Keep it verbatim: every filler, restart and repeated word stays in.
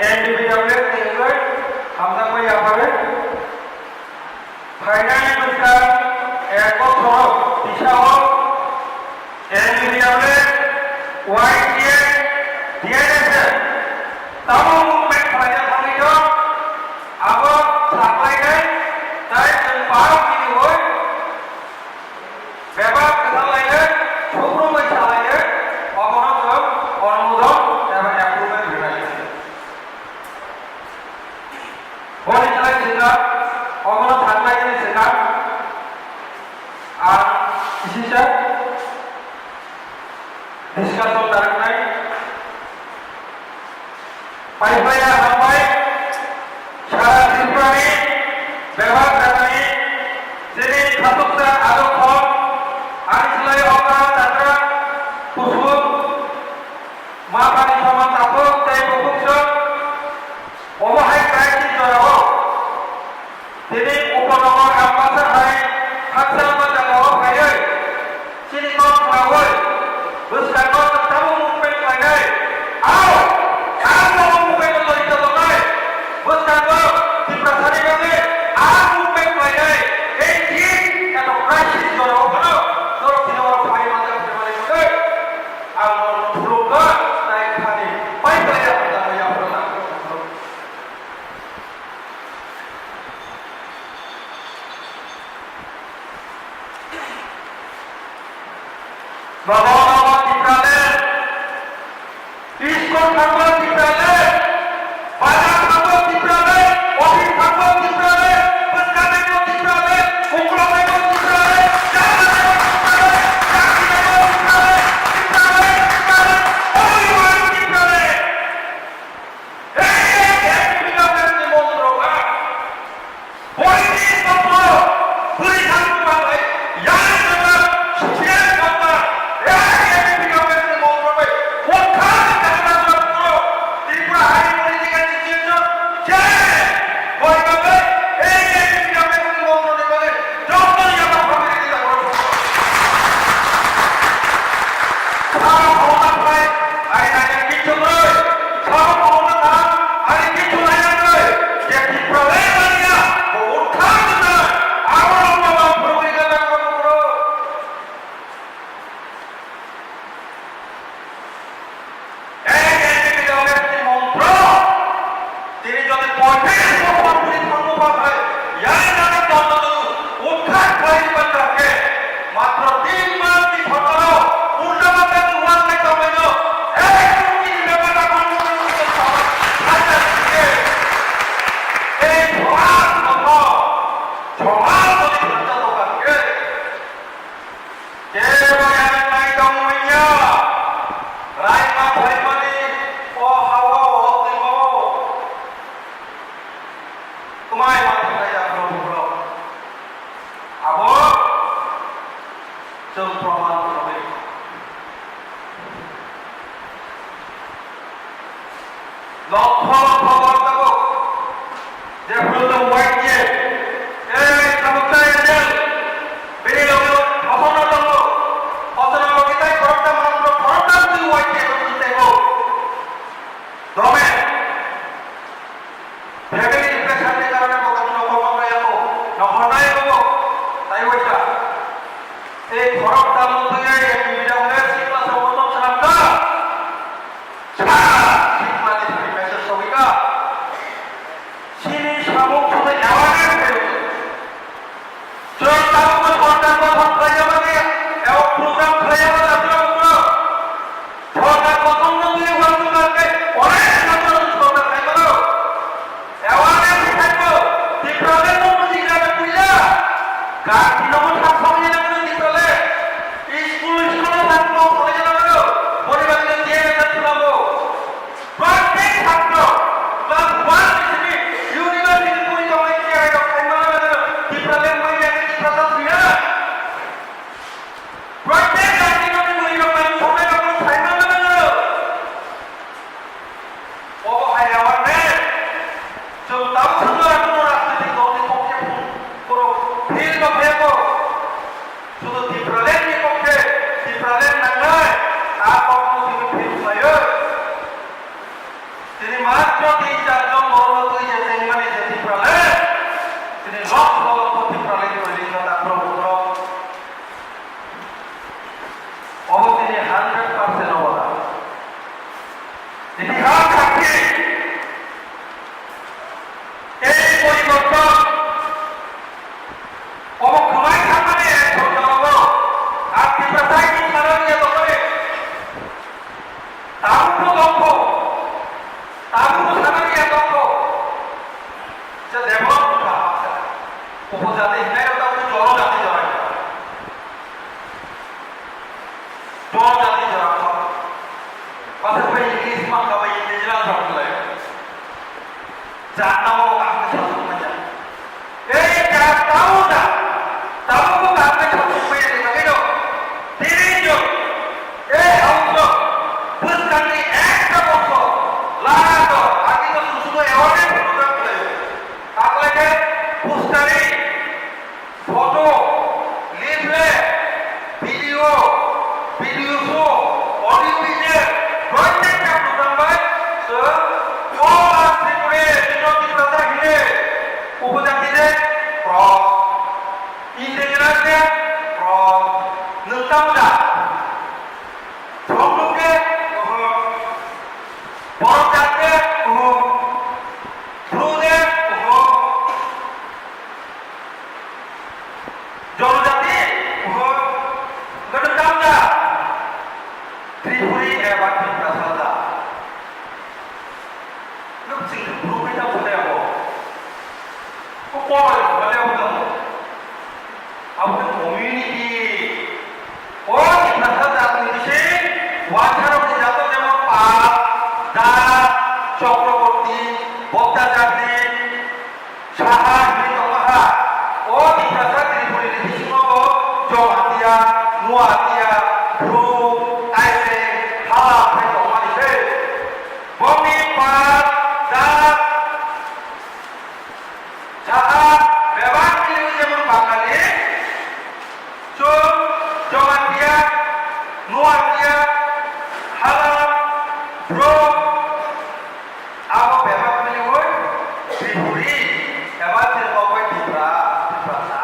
N B B W ni wngwi hamjakma yapharwi phainai bwskang ek bochoro tisao N B B W, Y T A, D N S F tamo movement khlaina thangwi no abo saklainai tei chwng parok bini oi bebak kwthang lainai, suprumwi salainai, obono chwng onumodon eba approval rwnai. Boni slai swkang, obono saklainani swkang ang kisisa discussion narwknai. Paiphaya hambai, sara Tripurani bebak jagani chini khasuksa adokho, ani slai okra chakra kusuk, maphani soman takhuk tei bukhukjwk, omo hai crisis jorao. Tini Upanagar Ambasa hai khaksa jagao phaiwi chini kok khnaui bwskango tamo movement khlainai. Ao, ang bo movement no lori tongnai. Bwskango Tiprasani bagwi ang movement khlainai. Ei din eto crisis jorao phano norok tini oro phai manjak phai manwi bagwi ang norokno phulukha tei khani pai pai ya phai ya phai. Nogo nogo Tipraland, school thangbo Tipraland, bazar thangbo Tipraland, office thangbo Tipraland, bwskangbo Tipraland, uklokbo Tipraland, jagabo Tipraland, jagabo Tipraland, Tipraland, Tipraland, everyone Tipraland. Sabo khoroksa thai, ani naina kichu kwrwi. Sabo khoroksa thang, ani kichu naina kwrwi. Je Tipralai manya, bo uthang gwnang. Abo rokno bo phurugwi gana kwrwi kwrwi. Ei, ei, ei, ei, ei, montro. Tini jodi poitrish bochor puri thangbo ba hai, yari nani dondonu uddhar khlai banda khe, matro tin mas ni bhotoro Purnamata ni wal nai tonglaino, ei, tini bebak akhon mukti mukti tongma, hai jani khe, ei, somaj nokho, somaj jodi bhanja tongma khe, Kebo yang nai tong manya, raima phaimani o hawa o twima o. Kwmai ma thangnai da khoro khoro. Abo chwng proman khlai. Lokho lokho borok tabuk. Jephru chwng Y T A, ei tabuk ta angel, bini logi hosono tongo, hosono logi tai khoroksa manwk rok khoroksa twi Y T A rok twi tongo. Dome, family pressure ni karone bo kami nokhor ma kaya ko, nokhor nai bo, tai waisa. Ei khoroksa mantwi ei M B B W sikla sa botom swnamkha. Sa sikla ni thani message sogwikha. Chini samung sumui awareness Tin char jon borokno twi je chengmani je Tipraland, tini lokho lokho Tipraland twi ringkha da Prabhu borok. Obo tini hundred percent obo da. Itihas sakhi, ei poriborton obo khwnai thangmani ek ghonta obo. Ang Tiprasani salani ya dokore. Tabukno tongkho, tabukno sanani ya tongkho. Je develop wngkha, upojati hinai rok tabukno jonojati jora. Jonojati jora. Pasal bai English ma khabai English na jora lai. Jatao kaham khe sasu manya. Ei jat tao da. Tao ko kaham khe sasu manya ni bagwi no. Tini jo. Ei hauso. Bwskangni ekta bosor. Lana to. Agi to susuno awareness program khlai. Taklai khe posteri. Photo, leaflet, video, video show, audio visual, proitekta program bai chwng o Tripuri, Tripuri Tiprasa hwnwi upojati de cross. Indigenous de cross. Nwng tamo da? Songduk de? Oho. Borok jat de? Oho. Bru de? Oho. Jonojati, oho, gadang tangda. Tripuri eba Tiprasa da. Nuk sing bru bai tang sale abo. Ko pora bale abo tang. Abo community. O Tiprasa jat ni se, wansarok ni jat jemon Pal, Da, Chakraborty, Bobda jat ni, Saha hwnwi tongma ha. O Tiprasa Tripuri ni bisingo bo Jamatia, Nuatia, Bru, Aiseng, Hala hai tongmani se. Bongni Pal, Da, Saha bebak hwnwi jemon Bangali, Chwng Jamatia, Nuatia, Hala, Bru, abo bebak hwnwi Tripuri eba Tripok bai Tipra, Tiprasa.